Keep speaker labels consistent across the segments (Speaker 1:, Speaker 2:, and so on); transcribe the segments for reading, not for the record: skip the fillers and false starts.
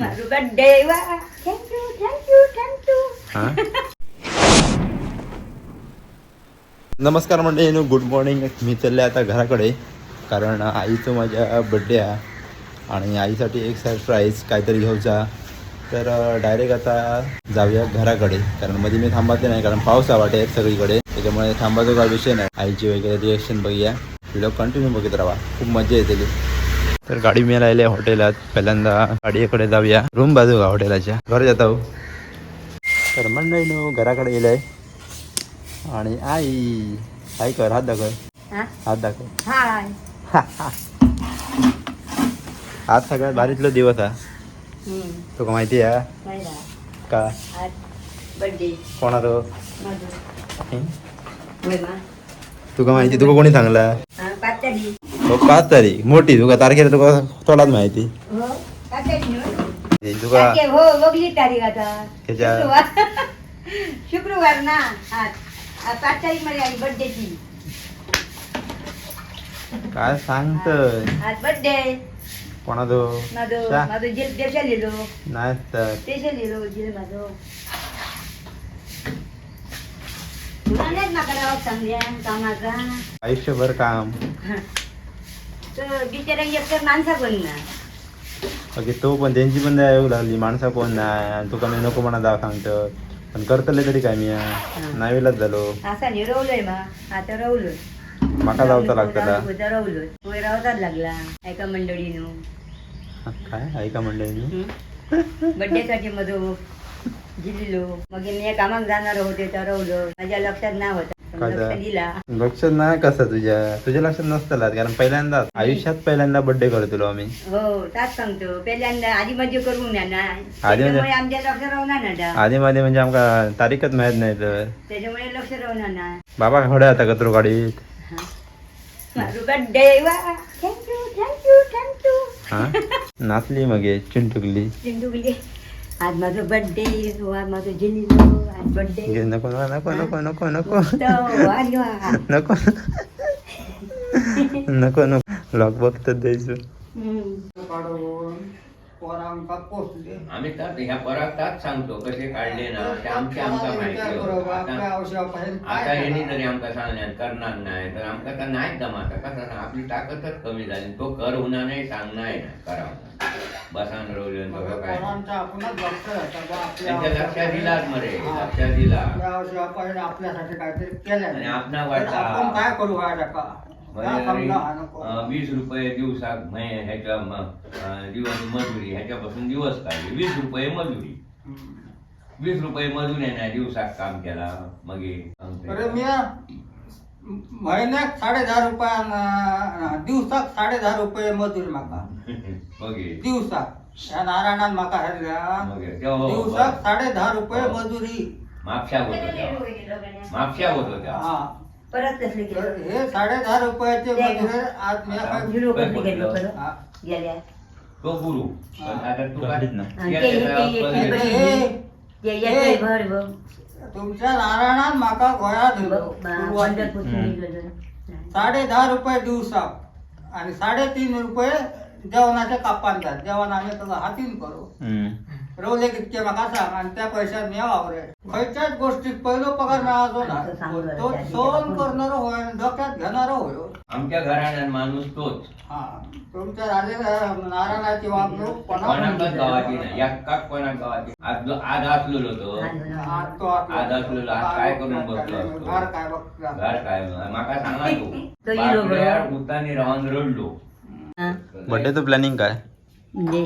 Speaker 1: माझं बर्थडे वा. Thank you thank you thank you.
Speaker 2: हा नमस्कार मंडळी, गुड मॉर्निंग. मी चालले आता घराकडे, कारण आईचं माझ्या बड्डे आहे आणि आईसाठी एक सरप्राईज काहीतरी घ्यायचा. तर डायरेक्ट आता जाऊया घराकडे, कारण मध्ये मी थांबायचे नाही, कारण पाऊस वाटेल सगळीकडे, त्याच्यामुळे थांबायचा काय विषय नाही. आईची वगैरे रिएक्शन बघूया. व्हिडिओ कंटिन्यू बघत राहा, खूप मजा येते. तर गाडी मिळाली आहे हॉटेलात. पहिल्यांदा गाडीकडे जाऊया, रूम बाजू का हॉटेलाच्या घर जाता हो. तर मंडळीनो, घराकडे गेलंय आणि आई आई कर, हात दाखव.
Speaker 1: हा?
Speaker 2: हात दाखव.
Speaker 1: हाय.
Speaker 2: आज सगळ्यात भारीतलो दिवस हा.
Speaker 1: हम्म,
Speaker 2: तुका माहिती आहे
Speaker 1: माहिती आहे.
Speaker 2: का?
Speaker 1: आज बर्थडे.
Speaker 2: कोणाचो?
Speaker 1: माझं.
Speaker 2: हं?
Speaker 1: होय मा.
Speaker 2: तुका माहिती? तुका कोणी सांगला?
Speaker 1: हा, 5 तारीख.
Speaker 2: हो, 5 तारीख मोठी. तुका तारखेला तुका तोलाच माहिती.
Speaker 1: हो, 5 तारीख न्हू?
Speaker 2: तुका
Speaker 1: तारखे, हो, बघली तारीख आता. शुक्रवार, शुक्रवार ना आज. आज 5 तारीख मध्ये आली बर्थडेची.
Speaker 2: काय सांगतय?
Speaker 1: आज बर्थडे.
Speaker 2: कोणाचो?
Speaker 1: माझं.
Speaker 2: शा.
Speaker 1: माझं जेल देशा लिहिलो.
Speaker 2: नाही तर.
Speaker 1: देशा लिहिलो जेल माझं. तुला नाहीच माका राव सांगल्या कामाचा.
Speaker 2: आयुष्यभर काम.
Speaker 1: तर बिचारा एकतर माणसा पण ना.
Speaker 2: ओके, तो पण त्यांची पण दया येऊ लागली. माणसा कोण नाही आणि तुका मी नको म्हणा जाव सांगत, पण करतले तरी काय मी? नाही विलाच झालो.
Speaker 1: असा नाही रवलोय मा, आता रवलोय.
Speaker 2: माका जावचा लागतला.
Speaker 1: रवलोय, तो रावताच लागला एका मंडळीनो.
Speaker 2: काय ऐका मंडळी?
Speaker 1: बड्डे साठी मधो जिल्लो, मग मी कामाक जाणार होते तर रवलो, माझ्या लक्षात नाही होता.
Speaker 2: काय
Speaker 1: लक्ष दिला.
Speaker 2: लक्षात नाही कसं तुझ्या? तुझ्या लक्षात नसतला, कारण पहिल्यांदा आयुष्यात पहिल्यांदा बर्थडे करतलो आम्ही.
Speaker 1: हो, ताच सांगतो, पहिल्यांदा आधी मध्ये करून ना ना, त्याच्यामुळे आमच्या लक्ष राहणार ना ता.
Speaker 2: आधी मध्ये म्हणजे आमका तारीखच माहित नाही तर.
Speaker 1: त्याच्यामुळे लक्ष राहणार ना.
Speaker 2: बाबा खडे आता कचरो गाडीत.
Speaker 1: माझं बड्डे वा. Thank you thank you thank you.
Speaker 2: हा नाचली, मग चिंटुकली.
Speaker 1: चिंटुकली. आज माझं बड्डे, आज माझं जिल्लो, आज बड्डे.
Speaker 2: घे, नको नको नको नको नको.
Speaker 1: वा.
Speaker 2: नको नको नको, लॉक बघतात द्यायचं.
Speaker 1: हम्म.
Speaker 3: काढून पोरांका पोचले.
Speaker 4: आम्ही तर ह्या पराग ताच सांगतो, कसे काढले ना ते आमचे आमका माहिती
Speaker 3: विचार
Speaker 4: होतं.
Speaker 3: करू बा, आपल्या
Speaker 4: आता
Speaker 3: औषधापासून काय
Speaker 4: आता ह्यांनी
Speaker 3: करणार?
Speaker 4: जरी आमका सांगल्यान करणार नाही, तर आमका तर नाहीच जमाता. कसं सांग, आपली ताकदच कमी झाली. तो कर होणार नाही, सांगणार नाही करावं बसान रवले.
Speaker 3: मग
Speaker 4: काय
Speaker 3: पोरांच्या आपणच लक्ष राहतं बा, आपल्या
Speaker 4: त्यांच्या लक्षात दिलाच मरे.
Speaker 3: हा.
Speaker 4: लक्षात दिला.
Speaker 3: आपल्या औषधापासून आपल्यासाठी काहीतरी केलं
Speaker 4: आणि
Speaker 3: नाही.
Speaker 4: आपणा
Speaker 3: तर
Speaker 4: वाटतं.
Speaker 3: आपण काय करू हा टाका?
Speaker 4: म्हणजे
Speaker 3: समजा हा नको.
Speaker 4: 20 रुपये दिवसाक ह्याच्या दिवस मजुरी, ह्याच्यापासून दिवस काढले. 20 रुपये मजुरी.
Speaker 3: हम्म.
Speaker 4: 20 रुपये मजुरी नाही दिवसाक काम केला मग.
Speaker 3: अरे मी महिन्याक 10.5 रुपया, दिवसाक 10.5 रुपये मजुरी माका.
Speaker 4: मग
Speaker 3: दिवसाक ह्या नारायणान माका ह्या
Speaker 4: मग तेव्हा
Speaker 3: दिवसाक 10.5 रुपये
Speaker 4: हो.
Speaker 3: मजुरी.
Speaker 4: म्हापशाक होतो तेव्हा, म्हापशाक होतो तेव्हा.
Speaker 3: हा.
Speaker 1: परत कसले
Speaker 3: तर
Speaker 1: केलं?
Speaker 3: हे 10.5 रुपयाचे मजुरी आज मी
Speaker 4: आता
Speaker 1: झिरो
Speaker 4: काय
Speaker 1: कसले केलं
Speaker 4: बोललो?
Speaker 1: परत
Speaker 3: हा.
Speaker 1: गेल्या.
Speaker 4: तो गुरु पण आता तू काय
Speaker 2: गाडीत ना.
Speaker 1: आणि ते- ते- ते-
Speaker 3: अरे हे,
Speaker 1: ते येतोय भर बघ.
Speaker 3: तुमच्या नारायणान माका गोळ्या दिलो.
Speaker 1: बंदर पुसून गेलं.
Speaker 3: 10.5 रुपये दिवसाक आणि 3.5 रुपये जेवणाच्या कापान जात. जेवण आम्ही तुझं हातीन करू.
Speaker 2: हम्म.
Speaker 3: रवले कितके म्हाका सांग आणि त्या पैशात मी वावरे. खंयच्याच गोष्टीत पहिलो पगार मिळालो ना तो सहन करणारो होय आणि डोक्यात घेणारो होय.
Speaker 4: आमच्या घराण्यात माणूस तोच.
Speaker 3: हा, तुमच्या राजे नारायणाची वागणूक कोणाक
Speaker 4: कोणाकच गावाची नाही, एकाक कोणाक गावाची. आज आज असलेलो तो
Speaker 3: आज तो
Speaker 4: आज असलेलो, आज काय करून बसलो असतो?
Speaker 3: घर काय बघता?
Speaker 4: घर काय माका सांगा तू.
Speaker 1: तो इलो बरोबर.
Speaker 4: बापड्यार उतानी रावन रडलो.
Speaker 1: हा,
Speaker 2: बर्थडेचं प्लॅनिंग काय?
Speaker 1: म्हणजे?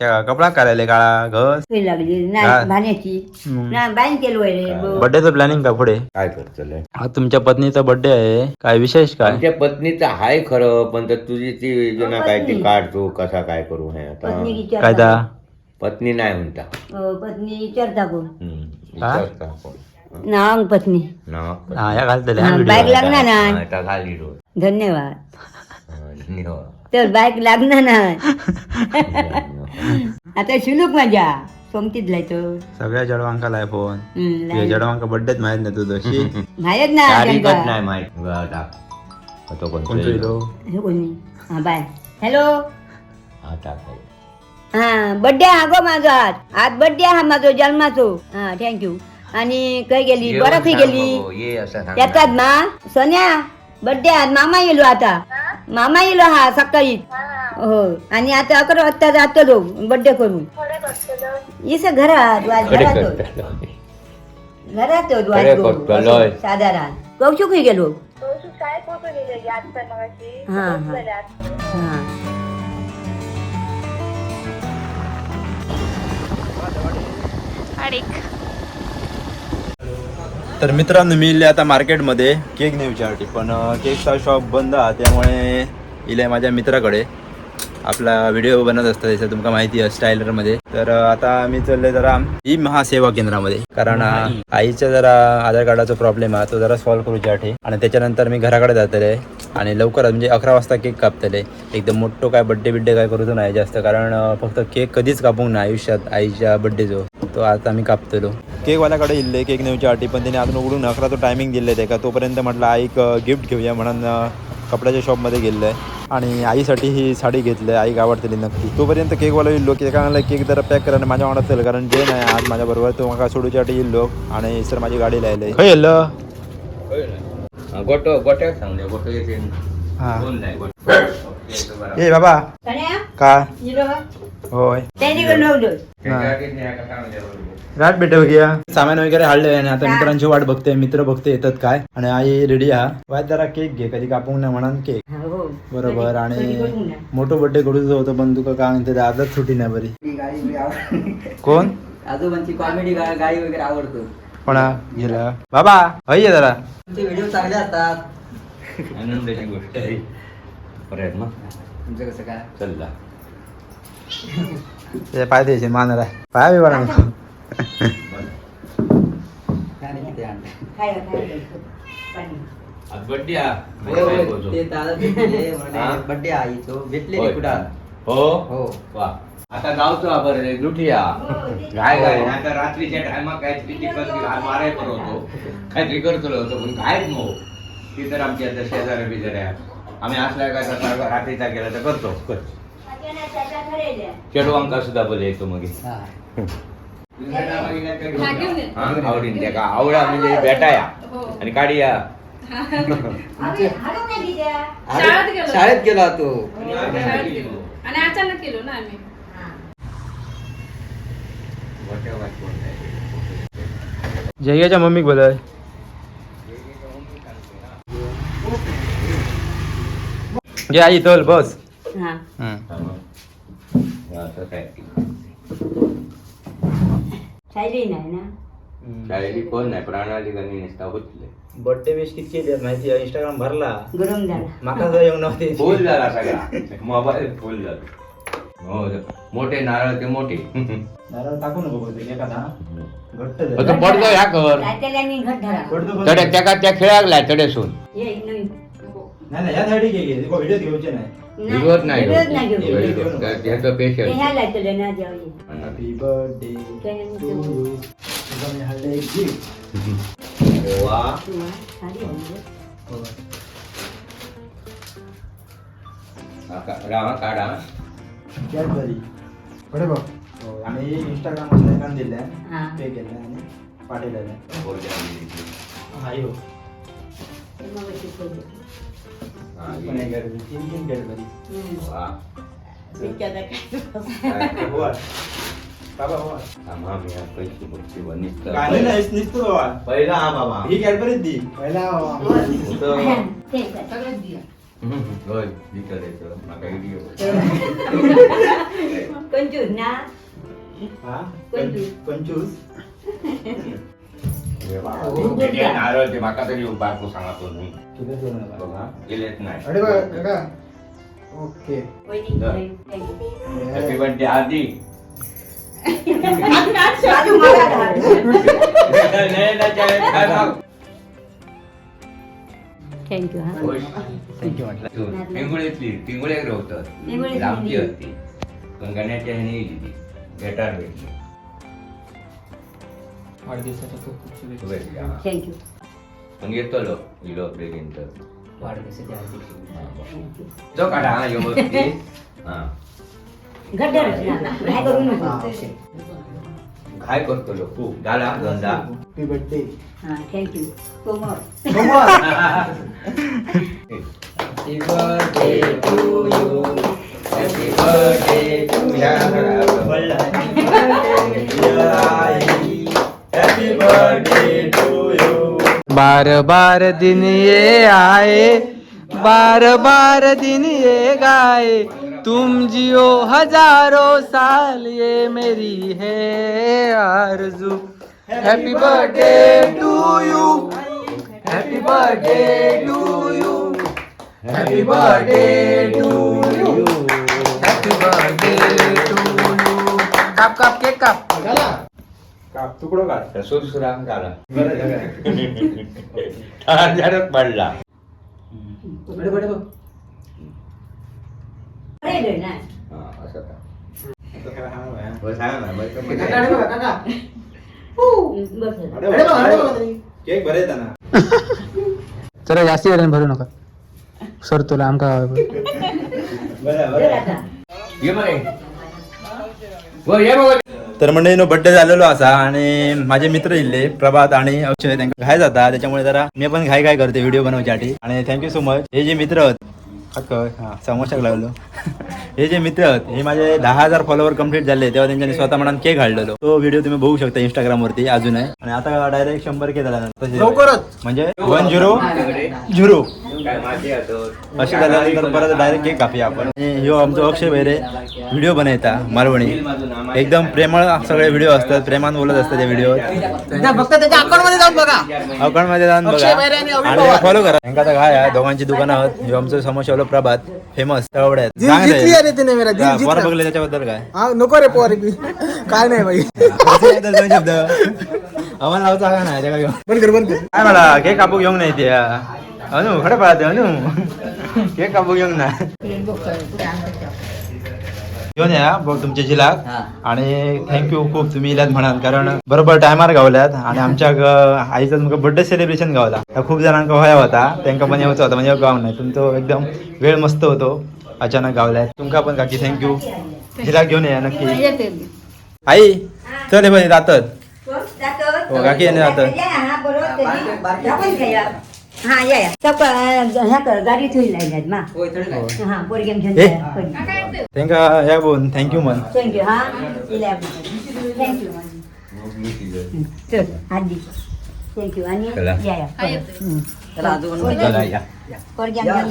Speaker 2: काय कपडा करायला काळा घस.
Speaker 1: सोय लागली
Speaker 2: काय?
Speaker 1: नाही भाण्याची.
Speaker 2: हम्म.
Speaker 1: ना बाईन केलं होय रे बो.
Speaker 2: बर्थडेचं प्लॅनिंग काय पुढे?
Speaker 4: काय करतले?
Speaker 2: आज तुमच्या पत्नीचा बर्थडे आहे, काय विशेष काय?
Speaker 4: आमच्या पत्नीचं हाय खरं, पण तर तुझी ती योजना काय ती
Speaker 1: पत्नी.
Speaker 4: काढतो कसा काय करू हे आता.
Speaker 1: पत्नी
Speaker 2: काय
Speaker 1: विचारता.
Speaker 2: ता?
Speaker 4: पत्नी नाही म्हणता.
Speaker 1: हो, पत्नी विचारता कोण?
Speaker 4: हम्म,
Speaker 2: हा?
Speaker 4: विचारता कोण.
Speaker 1: नाव पत्नी.
Speaker 4: नाव.
Speaker 2: हा, या घालतले हा
Speaker 1: हा,
Speaker 2: व्हिडिओ.
Speaker 1: बाईक लागणार ना.
Speaker 4: हा, आता घाली रोज.
Speaker 1: धन्यवाद.
Speaker 4: हा, धन्यवाद.
Speaker 1: तर बाईक लागणार ना आता शिलूक माझ्या सोमतीत लायतो.
Speaker 2: सगळ्या जडवांका लाय फोन.
Speaker 1: हम्म,
Speaker 2: तुझ्या
Speaker 1: लाय.
Speaker 2: जडवांका बर्थडेच माहित नाही तू तशी.
Speaker 1: माहीत ना
Speaker 4: तारीखच
Speaker 1: त्यांका.
Speaker 4: नाही माहित. टाक. तो
Speaker 2: कोणतो
Speaker 4: कोणतो
Speaker 2: इलो?
Speaker 1: हे कोणी? हा, बाय. हॅलो.
Speaker 4: हा, टाक.
Speaker 1: हा बड्डे हा गो माझो आज, आज बड्डे हा माझो जन्माचो. हा thank you. आणि खंय गेली? बरं खंय गेली?
Speaker 4: ये असं सांग.
Speaker 1: येतात मा सोन्या बड्डे आज, मामा येलो आता, मामा येलो हा सकाळी. हो आणि आता 11 वाजता जातलो बड्डे करून. इस घरात वाज
Speaker 4: कडे
Speaker 1: घरात
Speaker 4: करतलो.
Speaker 1: घरात
Speaker 4: कडे करतलो.
Speaker 1: साधारण कौशुक गेलो. हा हा हा.
Speaker 2: तर मित्रांनो, मी इले आता मार्केटमध्ये केक नेवच्यासाठी, पण केकचा शॉप बंद आहे, त्यामुळे इले माझ्या मित्राकडे. आपला व्हिडिओ बनत असतो त्याचं तुमका माहिती आहे स्टायलरमध्ये. तर आता मी चाललोय जरा ई महासेवा केंद्रामध्ये, कारण आईच्या जरा आधार कार्डाचा प्रॉब्लेम आहे, तो जरा सॉल्व्ह करूच्यासाठी. आणि त्याच्यानंतर मी घराकडे जातले आणि लवकरच म्हणजे 11 वाजता केक कापतले. एकदम मोठं काय बड्डे बिड्डे काय करूचो नाही जास्त, कारण फक्त केक कधीच कापूंक ना आयुष्यात आईच्या बड्डेचो, तो आता मी कापतलो. केकवाल्याकडे इल्ले केक नेवच्या आठी, पण त्याने अजून उघडून 11चं टायमिंग दिले ते का, तोपर्यंत म्हटलं आईक गिफ्ट घेऊया म्हणून कपड्याच्या शॉपमध्ये गेलो आहे आणि आईसाठी ही साडी घेतली आहे. आईक आवडतली नक्की. तोपर्यंत केकवाला येईल, केकाला केक जरा पॅक करा आणि माझ्या वांगडा चल, कारण जे नाही आज माझ्याबरोबर तो म्हाका सोडूच्यासाठी येईल आणि सर माझी गाडी लायले. खंय येईल?
Speaker 4: हा, गोटो गोट्याक सांगले, गोटो येते.
Speaker 2: हा.
Speaker 4: कोण जाय गोटो?
Speaker 2: ए बाबा.
Speaker 1: सोन्या
Speaker 2: काय?
Speaker 1: इलो.
Speaker 2: होय.
Speaker 1: त्यांनी नवलो.
Speaker 2: रात भेटे बघूया. सामान वगैरे हाडले आणि आता मित्रांची वाट बघते, मित्र बघते येतात काय. आणि आई रेडी हा वाट जरा केक घे, कधी कापून नाही म्हणून केक.
Speaker 1: हो
Speaker 2: बरोबर.
Speaker 1: कधी
Speaker 2: आणि
Speaker 1: करू ना.
Speaker 2: मोठं बर्थडे करूच होतं, पण तुका काय म्हणते आजच सुटी नाही बरी. कोण?
Speaker 3: आजोबांची कॉमेडी गाडी वगैरे आवडतो.
Speaker 2: कोणा गेला बाबा? हय ये जरा.
Speaker 3: तुमचे व्हिडिओ चांगले असतात.
Speaker 4: आनंदाची गोष्ट आहे परत मग.
Speaker 3: तुमचं कसं काय?
Speaker 4: चल्ला.
Speaker 2: त्याच्या पाय द्यायचे मानाला पाय बी बरा नको.
Speaker 3: काय नाही किती आणलं.
Speaker 1: खायला खायला पाणी.
Speaker 4: आज बड्डे हा.
Speaker 3: हो, ते दादा भेटले.
Speaker 4: हा?
Speaker 3: बड्डे आईचो भेटले
Speaker 4: होय.
Speaker 3: कुठं?
Speaker 4: हो.
Speaker 3: हो.
Speaker 4: वा, आता गावचो आपण लुटिया काय काय. आता रात्रीच्या टायमाक काहीतरी चिकन माराय होतो, काहीतरी करतलो होतो, पण कायच नो. ती तर आमची आता शेजाऱ्या बिजाऱ्या आम्ही असल्या काय तसा रात्रीचा गेला तर करतो. चेडवांका सुद्धा बोल येतो मग.
Speaker 3: हा.
Speaker 4: हा, आवडीन त्याका आवडा म्हणजे भेटाया आणि काढिया.
Speaker 5: शाळेत गेलो.
Speaker 3: शाळेत गेला तो.
Speaker 5: शाळेत गेलो आणि अचानक गेलो ना आम्ही.
Speaker 2: जय्याच्या मम्मीक बोलाय. घे आई चल बस.
Speaker 1: हा.
Speaker 4: असं काय.
Speaker 1: सायली नाही ना?
Speaker 4: शाळेची कोण नाही, प्रणाली गणी निसता होतले.
Speaker 2: बर्थडे विश किती केली माहिती आहे? इंस्टाग्राम भरला.
Speaker 1: गरम झाला.
Speaker 2: माका सुद्धा येऊन नव्हते.
Speaker 4: फुल झाला सगळा मोबाईल फुल झाला. हो, मोठे नारळ ते मोठे.
Speaker 2: नारळ टाकू नको बहुतेक एखादा घट्ट
Speaker 4: तो
Speaker 2: झाला.
Speaker 4: पडतो ह्या कर.
Speaker 1: त्याला घट धरा.
Speaker 2: पडतो पण.
Speaker 4: तडे त्याका त्या खेळाक लाय तडेसून.
Speaker 1: ये नवीन.
Speaker 2: नाही नाही, ह्या साईड घे घे व्हिडिओ घेऊचे नाही.
Speaker 4: विरोध नाही.
Speaker 1: विरोध नाही घेऊ.
Speaker 2: घेऊ.
Speaker 4: ह्याचं
Speaker 1: ते
Speaker 4: पेशल.
Speaker 1: ह्या लायतले ना जेवली.
Speaker 2: Happy birthday to you. तुका मी हाडले एक गिफ्ट.
Speaker 4: वा.
Speaker 1: साडी आहे ना?
Speaker 4: रामा काढा.
Speaker 2: कॅडबरी बरे बघ. हो, आणि इंस्टाग्राम एकान दिलं,
Speaker 1: हा.
Speaker 2: पे केलं आणि पाठवलेलं. आई हो.
Speaker 1: ते मग शिकवलं.
Speaker 2: पण एक कॅडबरी, तीन तीन कॅडबरी.
Speaker 1: हम्म.
Speaker 4: वा.
Speaker 1: विचारा काय.
Speaker 2: हो बाबा हो.
Speaker 4: आम्हा मी पैसे बघते बा, नुसतं.
Speaker 2: काय नाही नुसतं बाबा.
Speaker 4: पहिला हा बाबा.
Speaker 2: ही कॅडबरीच दी.
Speaker 4: होतं.
Speaker 1: ते काय.
Speaker 5: सगळंच दिया.
Speaker 4: होय, विचारायचं माका इडी.
Speaker 1: कंजूस ना.
Speaker 2: हा.
Speaker 1: पंचवीस.
Speaker 2: 25.
Speaker 4: ते नारळ ते माका तरी बायको सांगतो न्ही.
Speaker 2: तुझं सोडू नका.
Speaker 4: बघा गेलेच नाही.
Speaker 6: अरे बघ काका, ओके.
Speaker 1: वहिनी,
Speaker 4: दर.
Speaker 1: Thank you.
Speaker 4: Happy birthday आधी.
Speaker 1: बाजू मला धाड. Thank you हा.
Speaker 2: Thank you म्हटलं.
Speaker 4: पिंगुळीतली पिंगुळ्याक रवतात.
Speaker 1: पिंगुळेतली.
Speaker 4: लांबची होती पण गण्याच्या ह्याने येईल ती गेटार भेटली.
Speaker 3: वाढदिवसाच्या खूप खूप शुभेच्छा.
Speaker 4: शुभेच्छा.
Speaker 1: Thank you.
Speaker 4: पण येतलो इलो बेगीन तर.
Speaker 3: वाढदिवसाच्या हार्दिक शुभेच्छा.
Speaker 1: Thank you.
Speaker 4: तो काढा हा व्यवस्थित हा.
Speaker 1: गड्डर काय करू नको.
Speaker 4: काय करतो लोक खूप झाला धंदा.
Speaker 6: Happy birthday.
Speaker 1: हा, thank you so much.
Speaker 4: Happy birthday to you. Happy birthday to
Speaker 2: happy birthday to you.
Speaker 6: Bar bar दिन ये आए, बार बार दिन ये गाए, तुम जियो हजारों साल ये मेरी है आरज़ू. Happy birthday to you, happy birthday to you, happy birthday to you, happy birthday to you. काप काप केक काप.
Speaker 2: काप, तुकडो काढ.
Speaker 4: सुरसुरा झाला, झाडच पडला.
Speaker 1: बरे ना.
Speaker 4: हा, असं का? हो, सांगा ना, बरं का मजा.
Speaker 1: बस.
Speaker 2: केक बरे येताना.
Speaker 6: चला, जास्ती वेळ भरू नका सर, तुला आमका.
Speaker 2: बरं
Speaker 1: चल
Speaker 2: बरं.
Speaker 1: आता.
Speaker 4: ये बरे. हो, ये बघ.
Speaker 2: तर मंडळी, बड्डे झालेलो असा आणि माझे मित्र इल्ले प्रभात आणि अक्षय, त्यांना घाय जाता, त्याच्यामुळे जरा मी पण घाय घाय करते व्हिडिओ बनवण्यासाठी. आणि thank you so much. हे जे मित्र आहेत, हा समोसाक लागलो. हे जे मित्र आहेत, हे माझे 10,000 फॉलोअर कंप्लीट झाले तेव्हा त्यांच्यानी स्वतः मनात केक हाडलेलो. तो व्हिडिओ तुम्ही बघू शकता इंस्टाग्राम वरती अजून आहे. आणि आता डायरेक्ट 100 के झाला
Speaker 6: लवकरच.
Speaker 2: म्हणजे 100.
Speaker 4: काय माती असो.
Speaker 2: असे झाल्यानंतर परत डायरेक्ट केक कापूया आपण. आणि ह्यो आमचो अक्षय भैरे व्हिडिओ बनयता मालवणी, एकदम प्रेमळ सगळे व्हिडिओ असतात, प्रेमान बोलत असतात त्या व्हिडिओ.
Speaker 6: फक्त त्याच्या अकाउंट मध्ये जाऊन बघा.
Speaker 2: अकाउंट मध्ये जाऊन
Speaker 6: अक्षय
Speaker 2: बघा
Speaker 6: भैरे आणि अभि
Speaker 2: आणि
Speaker 6: पवार.
Speaker 2: फॉलो करा. ह्यांका तर काय आहे, दोघांची दुकानं आहोत. ह्यो आमचो समोसावालो प्रभात फेमस तळवड्यात.
Speaker 6: दिल जीत लिया रे तिने मेरा, दिल जीत
Speaker 2: पोरं
Speaker 6: लिया.
Speaker 2: बघले त्याच्याबद्दल काय?
Speaker 6: हा, नको रे पोर, काय नाही बाई.
Speaker 2: त्याच्याबद्दल दोन शब्द आम्हाला लावचा का नाही त्याला घेऊन?
Speaker 6: बंद कर, बंद कर.
Speaker 2: काय मला केक कापू घेऊन नाही ते अनु खरं पाहते अनु केक कापू घेऊन ना घेऊन या बघ तुमच्या जिलाक. आणि thank you खूप तुम्ही इलात म्हणाल, कारण बरोबर टायमार गावल्यात आणि आमच्या आईचा तुमका बर्थडे सेलिब्रेशन गावला. त्या खूप जणांका व्हाया होता, त्यांका पण येऊचा होता, म्हणजे गाव नाही तुमचं. एकदम वेळ मस्त होतो, अचानक गावल्यात. तुमका पण काकी thank you. जिलाक घेऊन या नक्की.
Speaker 5: येते.
Speaker 2: आई चल, हे बघ जातात.
Speaker 1: जातो.
Speaker 2: हो, काकी येणे जातं.
Speaker 1: या, हा, बरोबर तरी. आपण खाया. हा, या या सकाळ ह्या कर गाडी थंय लायल्यात मा. हा, पोरग्यांक घेऊन
Speaker 2: ए.
Speaker 1: जा, पडली.
Speaker 2: त्यांका ह्या बोल thank you म्हण.
Speaker 1: Thank you. हा, इल्या. Thank you. चल आजी, thank you आणि
Speaker 4: चला.
Speaker 1: या या
Speaker 5: हा, येते.
Speaker 1: हम्म.
Speaker 4: चला, या.
Speaker 1: पोरग्यांक घेऊन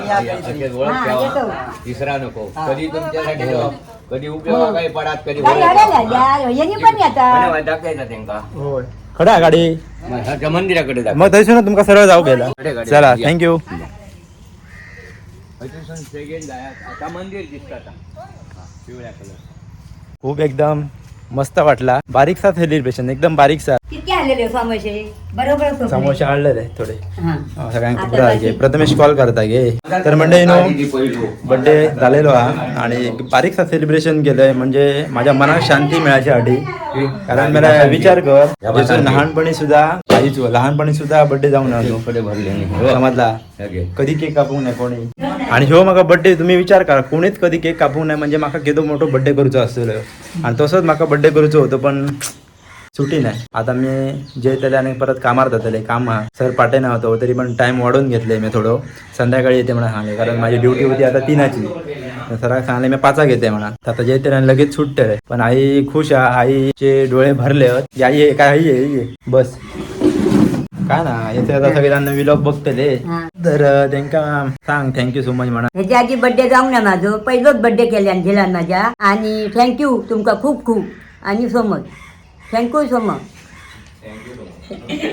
Speaker 1: या.
Speaker 4: असेच ओळख
Speaker 1: हा,
Speaker 4: ठेवा.
Speaker 1: येतो.
Speaker 4: तिसरा नको कधी तुमच्यासाठी ठेवा. कधी उपयोगा काही पडात कधी
Speaker 1: गाडी
Speaker 4: बोलायचं.
Speaker 1: हडयला या यांनी पण येता.
Speaker 4: हा. दाखवायचा त्यांका.
Speaker 6: होय.
Speaker 2: खडा गाडी.
Speaker 4: मग ह्याच्या मंदिराकडे दाखव.
Speaker 2: मग थंयसून तुमका सरळ जाऊ गेला.
Speaker 4: गाडी, गाडी.
Speaker 2: चला,
Speaker 4: या.
Speaker 2: Thank you.
Speaker 4: थंयसून सेकंड जायात. आता मंदिर दिसता आता. हा, पिवळ्या कलर.
Speaker 2: खूप एकदम मस्त वाटला, बारीकसा सेलिब्रेशन, एकदम बारीकसा.
Speaker 1: किती आलेले समोसे बरोबर सोपले.
Speaker 2: समोसे आणलेले थोडे.
Speaker 1: हा.
Speaker 2: सगळ्यांक
Speaker 1: आता
Speaker 2: बरं आहे
Speaker 1: बाकी.
Speaker 2: प्रथमेश कॉल करता गे. तर मंडळी,
Speaker 4: पहिलो
Speaker 2: बड्डे झालेलो हा आणि बारीकसा सेलिब्रेशन केलंय, म्हणजे माझ्या मनात शांती मिळायच्यासाठी. कारण मला विचार कर, जसं लहानपणी सुद्धा आईचो लहानपणी सुद्धा बड्डे जाऊन आलो.
Speaker 4: कडे भरले नाही.
Speaker 2: समजला?
Speaker 4: ओके.
Speaker 2: कधी केक कापूंक नाही कोणी. आणि ह्यो म्हाका बड्डे, तुम्ही विचार करा, कोणीच कधी केक कापूंक नाही, म्हणजे म्हाका केदो मोठो बड्डे करूचो आसतलो. आणि तसोच म्हाका बड्डे करूचो होतो, पण सुटी नाही. आता मी जेवतले आणि परत कामार जातले. काम हा सर पाटे ना होतो, तरी पण टाइम वाढवून घेतले मी थोडं. संध्याकाळी येते म्हणून सांगले, कारण माझी ड्युटी होती आता 3ची. तर सराक सांगले मी 5 घेते म्हणा. तर आता जेवते आणि लगेच सुटते. पण आई खुश आहे, आईचे डोळे भरले आहेत. आई आहे काय? आई आहे, आई आहे. बस काय ना, येते आता सगळ्यांना विलॉग बघतले.
Speaker 1: हा.
Speaker 2: तर त्यांका सांग thank you so much म्हणा.
Speaker 1: ह्याच्या आधी बड्डे जाऊ ना माझं, पहिलोच बड्डे केल्यान झेलान माझ्या. आणि thank you तुमका खूप खूप आणि so much. Thank you so much,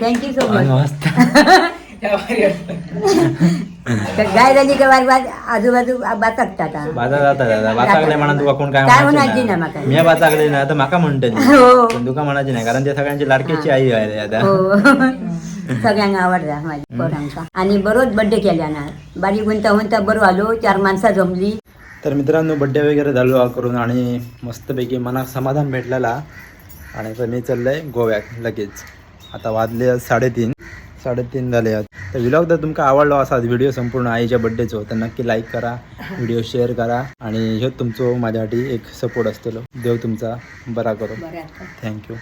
Speaker 1: thank you so
Speaker 2: आणि
Speaker 1: मच.
Speaker 2: मस्त.
Speaker 1: तर गाय झाली का वार वार आजूबाजू बातकतात.
Speaker 2: बाजार जाता दादा बाचागले म्हणा, तुका कोण काय
Speaker 1: काय
Speaker 2: म्हणायचे
Speaker 1: म्हणायची
Speaker 2: ना
Speaker 1: ना माका.
Speaker 2: मी बाचागले ना तर माका म्हणते.
Speaker 1: हो.
Speaker 2: पण तुका म्हणायची नाही, कारण ते सगळ्यांची लाडकीची आई आहे आता.
Speaker 1: हो, सगळ्यांना आवडला माझ्या पोरांका. आणि बरोच बड्डे केल्या ना, बारीक गुंता गुंता बरो आलो, चार माणसा जमली.
Speaker 2: तर मित्रांनो, बड्डे वगैरे झालो हा करून आणि मस्तपैकी मनात समाधान भेटलेला. आणि आता मी चाललंय गोव्यात लगेच. आता वाजले 3:30, 3:30 झाले आहेत. तर व्लॉग जर तुमका आवडलो असा व्हिडिओ संपूर्ण आईच्या बड्डेचो तर नक्की लाईक करा, व्हिडिओ शेअर करा आणि ह्यो तुमचो माझ्यासाठी एक सपोर्ट असतलो. देव तुमचा बरा करो.
Speaker 1: बरं आता.
Speaker 2: Thank you.